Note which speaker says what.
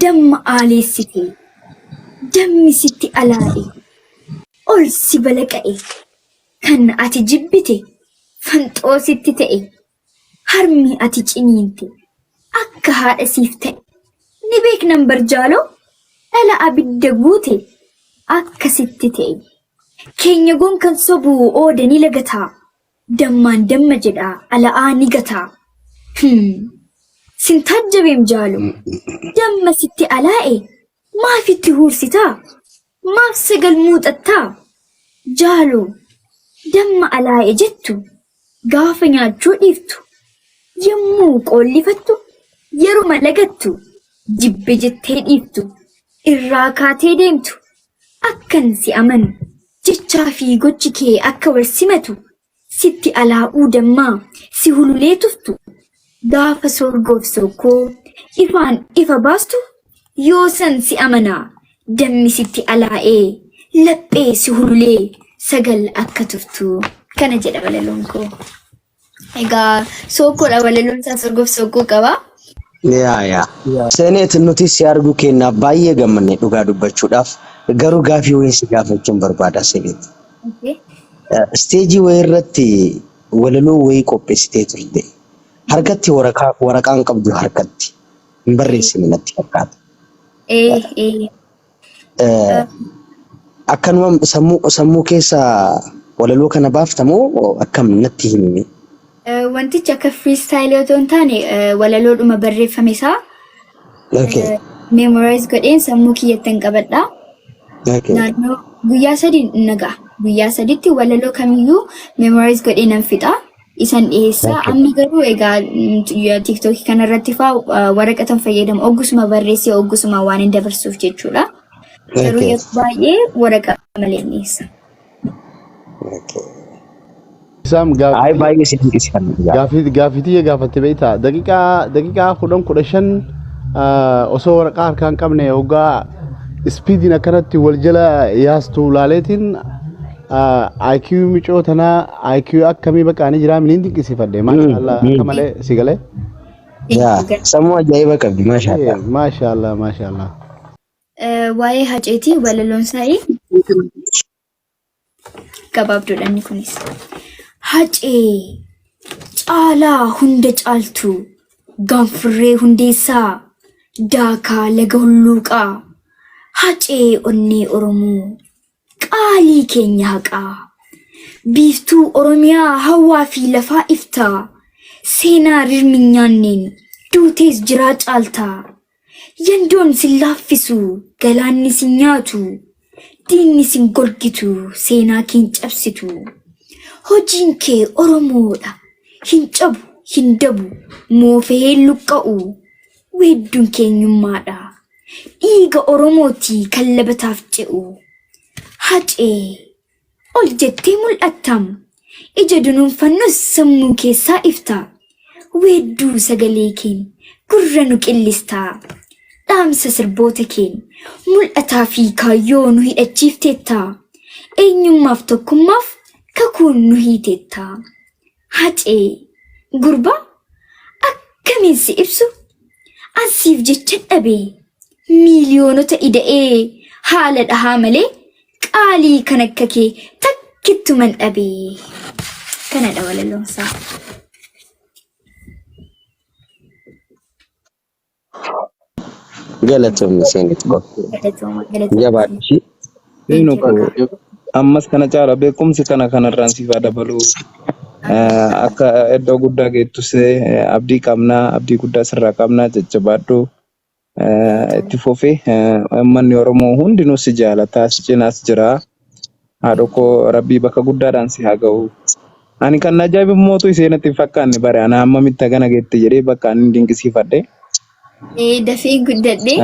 Speaker 1: Damma aaleessite, dammi sitti alaa'e, ol si balaqa'e, kan ati jibbite fanxoo sitti ta'e, harmi ati ciniinte akka haadha siif ta'e. Ni beeknan bar jaaloo dhala abidda guute akka sitti ta'e. Keenya gonkan sobu ooda ni lagataa. Dammaan damma jedha ala'aa ni gataa. Hmm. Sin taajjabeem jaalo. Damma sitti alaa'e maaf itti huursitaa? Maaf sagal muuxattaa? Jaalo damma alaa'e jettu gaafa nyaachuu dhiiftu yommuu qoollifattu yeruma lagattu jibbe jettee dhiiftu irraa kaatee deemtu Akkan si amanu jechaa fi gochi kee akka wal simatu sitti alaa'uu dammaa si hululee tuftu gaafa soorgoof sookkoo ifaan ifa baastu yoo san si amana dammi sitti alaa'ee laphee si hululee sagal akka tuftu kana jedha walaloon koo. Egaa sookkoodha walaloon isaa soorgoof sookkoo qaba.
Speaker 2: Yaa yaa. Seeneet nuti si arguu keenyaaf baay'ee gammanne dhugaa dubbachuudhaaf garuu gaafii wayii si gaafachuun barbaada Seeneet.
Speaker 1: Okay.
Speaker 2: Isteejii wayii irratti walaloo wayii qopheessitee turte. Harkatti waraqaa waraqaan qabdu harkatti hin barreessine natti fakkaata.
Speaker 1: Ee ee.
Speaker 2: Akkanuma sammuu sammuu keessa walaloo kana baafta moo akkam natti himi.
Speaker 1: Wantichi akka freestyle otoo hin taane walaloodhuma barreeffame isaa memorize godheen sammuu kiyyatti hin qabadha. Naannoo guyyaa 3 nagaa. Guyyaa saditti walaloo kamiyyuu memorize godhee nan fixa. Isan dhiyeessa. Amma garuu egaa TikTokii kanarratti fa'aa waraqatan fayyadamu. Oggusuma barreessee oggusuma waan hin dabarsuuf jechuudha. Garuu yeroo baay'ee waraqaa malee dhiyeessa.
Speaker 3: Isaam
Speaker 2: Ay
Speaker 3: gaaffii
Speaker 2: baay'ee si dinqisiifanna dhugaa.
Speaker 3: gaaffii gaaffii tiyya gaafatte beektaa daqiiqaa daqiiqaa 10 15 osoo waraqaa harkaa hin qabne hoggaa ispiidiin akkanatti wal jala yaastu laaleetiin IQ micoo tanaa IQ akkamii bakka ani jiraa miniin dinqisiifadhe maashaallah akka malee si galee.
Speaker 2: Yaa sammuu ajaa'iba qabdi maashaallah.
Speaker 3: Maashaallah maashaallah.
Speaker 1: Waa'ee Haceetii walaloon isaa gabaabduudha inni kunis. Hacee caalaa hunda caaltu gaanfurree hundeessaa daakaa laga hulluuqaa Hacee onnee Oromoo qaalii keenya haqaa biiftuu Oromiyaa hawaa fi lafaa iftaa seenaa rirmi nyaanneen duutees jiraa caaltaa Yandoon sin laaffisu, galaanni sin nyaatu, diinni sin golgitu, seenaa kee hin cabsitu. Hojiin kee Oromoodha, hin cabu, hin dabu, moofee hin luqqa'u. Weedduun keenyummaadha, dhiiga Oromooti kan labataaf ce'u. Hacee! Ol jettee mul'attaam. Ija dunuunfannus sammuu keessaa ifta. Weedduu sagalee keen gurra nu qillista. Dhaamsa sirboota keen mul'ataa fi kaayyoo nu hidhachiifteetta. Eenyummaaf tokkummaaf kakuun nu hiiteetta. Hacee gurbaa akkamiin si ibsu an siif jechan dhabe miiliyoonota ida'ee haala dhahaa malee qaalii kan akka kee takkittuman dhabe. Kanadha walaloonsaa.
Speaker 2: Galatoomi seenit koo.
Speaker 1: Galatooma galatooma.
Speaker 2: Jabaadhu ishii.
Speaker 4: Seenu
Speaker 1: Thank you.
Speaker 4: koo ammas kana caala beekumsi kana kanarraan siif haa dabalu. Akka iddoo guddaa geettus abdii qabnaa abdii guddaa sirraa qabnaa jajjabaadhu itti fufi. Uummanni Oromoo hundinuu si jaalata si cinaas jira. Haadho koo rabbii bakka guddaadhaan si haa ga'u. Ani kan na ajaa'ibu mootu ishee natti hin fakkaanne bare ana hammamitti hagana geette jedhee bakka ani dinqisiifadhe.
Speaker 1: Dafee guddadhe.